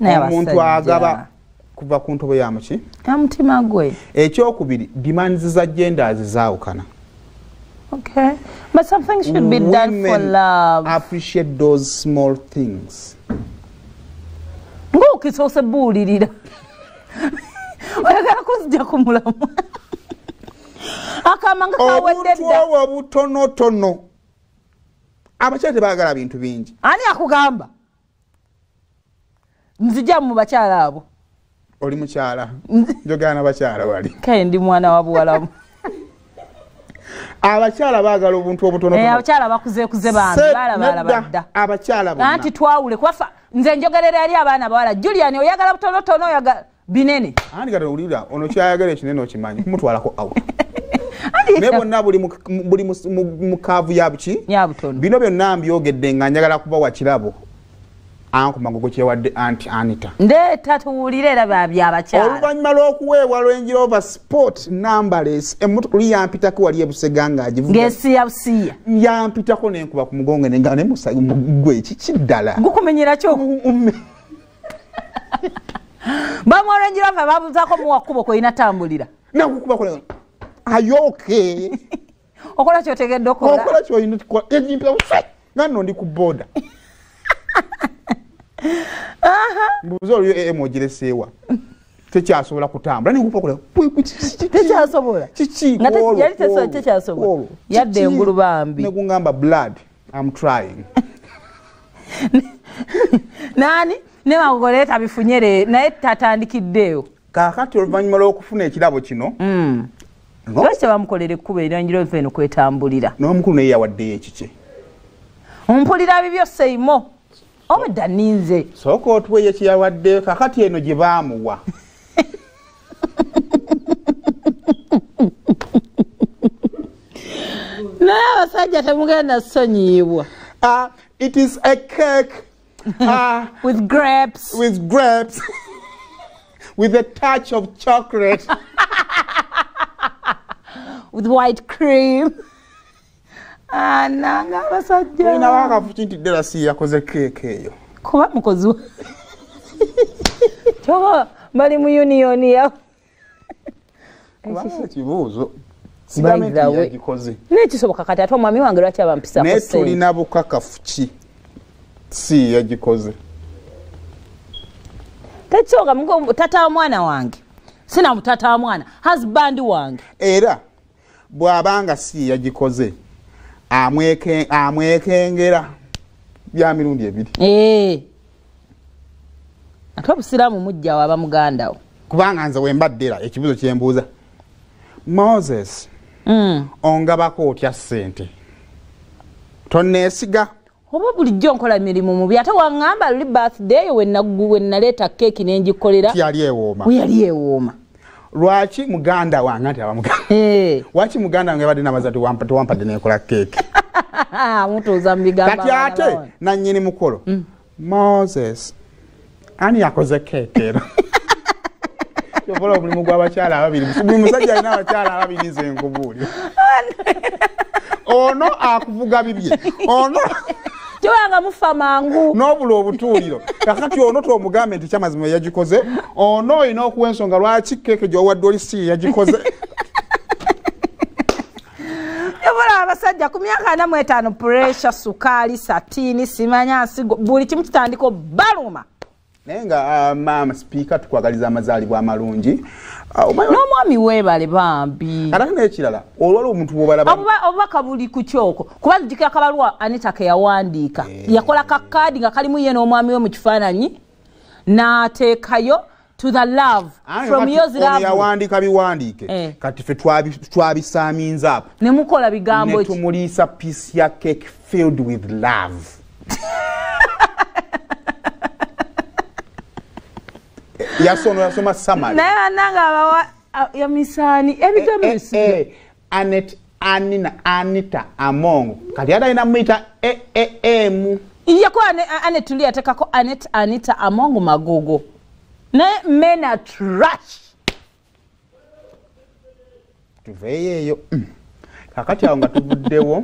Omuntu agaba kuva ku ntobo ya muki? Ya mutima gwe. Ekyokubiri, demands za genders zaawukana. Okay. But something should be done for love. Appreciate those small things. Ng'okisoose buulirira. Oyagala kuzijja ku mulamu. Akamanga kawedde dda. Obuntu obwo obutonotono. Abakyala tebaagala bintu bingi. Ani akugamba? Nzija mu bakyala abo. Oli mukyala. Njogera n'abakyala wali. Kale ndi mwana wa buwalamu. Abakyala baagala obuntu obutonotono. Abakyala bakuzeekuze bambi, balaba badda. Abakyala bonna. Anti twawule kubafa nze njogerera eri abaana abawala. Julian oyagala butonotono oyagala binene. Ani kati owulira ono kyayagala ekinene okimanyi kumutwalako out. Naye bonna buli mu kaavu ya buki? Ya butono. Bino byonna mbyogedde nga njagala kubawa kirabo. Anko Magogo kyewadde Auntie Anita. Ndeeta tuwulire era babya abakyala. Oluvannyuma lw'okuweebwa Range Rover Sport numberless, emmotoka oli yampitako wali e Busega ng'agivuga. Ng'esiya busiya. Yampitako ne nkuba ku mugongo ne nga ne gwe kiki ddala. Gukumenyera ki okwo? Bamuwa Range Rover babuzaako muwa kkubo kw'olina tambulira. Nakukubako ne ayoke. Okola ky'otegedde okola. Okola ky'olina okukola. Egimpita nga nno ndi ku boda. Mbuuza oliyo AM ogireseewa. Tekyasobola kutambula. Tekyasobola. Kiki? Nga yali tekyasobola. Yadde engulu bambi. Ne gungamba blood, I'm trying. Nani? Ne Magogo leeta bifunyere naye tatandikiddeewo. Kaakati oluvannyuma lw'okufuna ekirabo kino. Lwaki tebamukolera ekkubo Range Rover eno kwetambulira? N'omukulu naye yawaddeyo ekikye. Mpulira bibyo Seimo. Obedda nninze. Sooka otuweeyo kye yawaddeyo kaakati eno gye baamuwa. Naye abasajja temugenda ssonyiibwa. It is a cake with grapes. With grapes. With a touch of chocolate. With white cream. Ananga abasajja. Olina wakafuki nti ddala si yakoze keeke eyo. Kuba mukozi wa. Kyoba bali mu union ya. Kubanga ekibuuzo. Sigambe nti yagikoze. Naye kisoboka kati ate omwami wange lwaki abampisaako Naye ssente? tulina bukakafu ki si yagikoze? Tekisoboka tata wa mwana wange. Sina tata wa mwana, husband wange. Era bw'abanga si yagikoze amwekengera bya mirundi ebiri. Ate obusiraamu mujja waba muganda wo. Kubanga nze we mbaddera ekibuuzo kye mbuuza. Moses, ongabako otya ssente? Tonneesiga? Oba bulijjo nkola mirimu mubi ate waŋŋamba luli birthday we naleeta keeki ne ngikolera. Yali ewooma. We yali ewooma. Lwaki muganda wange anti aba muganda? Lwaki muganda wange yabadde n'amazzi tewampadde n'enkola keeki? Mutuuza mu bigambo Kati abaana ate bawona. nannyini mukolo. Moses, ani yakoze keeki ero? Kyobola omulimu gw'abakyala ababiri. Buli musajja alina abakyala ababiri nze nkubuulira. Ono akuvuga bibye. Ono Kyobanga mufa mangu. N'obula obutuuliro. Kakati ono tomugambe nti kyamazima yagikoze. Ono olina okuwa ensonga lwaki keeke gy'owadde oli si yagikoze. Kyobola abasajja ku myaka 45 pressure, sukaali, satini, simanya nsigo, buli kimu kitandika obaluma. Naye nga maama sipiika tukwagaliza amazaalibwa amalungi. N'omwami weebale bambi. Ate n'ekirala, olwali omuntu bw'obalaba Obubaka buli ku kyoko. Kuba nzijukira akabaluwa Anita ke yawandiika. Yakola ka kaadi nga kalimu ye n'omwami we mu kifaananyi n'ateekayo to the love from yours love. Yawandiika biwandiike. Kati ffe twabisaaminza apo. Ne mukola bigambo Ne ki? tumuliisa piece ya cake filled with love. Yasono yasoma summary. Naye bannange abawa ya misaani ebigambo bisiga. Anet Anina Anita Among. Kati ata ina muyita AAM. Yakuwa Anet tuli yateekako Anet Anita Among Magogo. Naye men are trash. Tuveeyo eyo. Kakati awo nga tuvuddewo.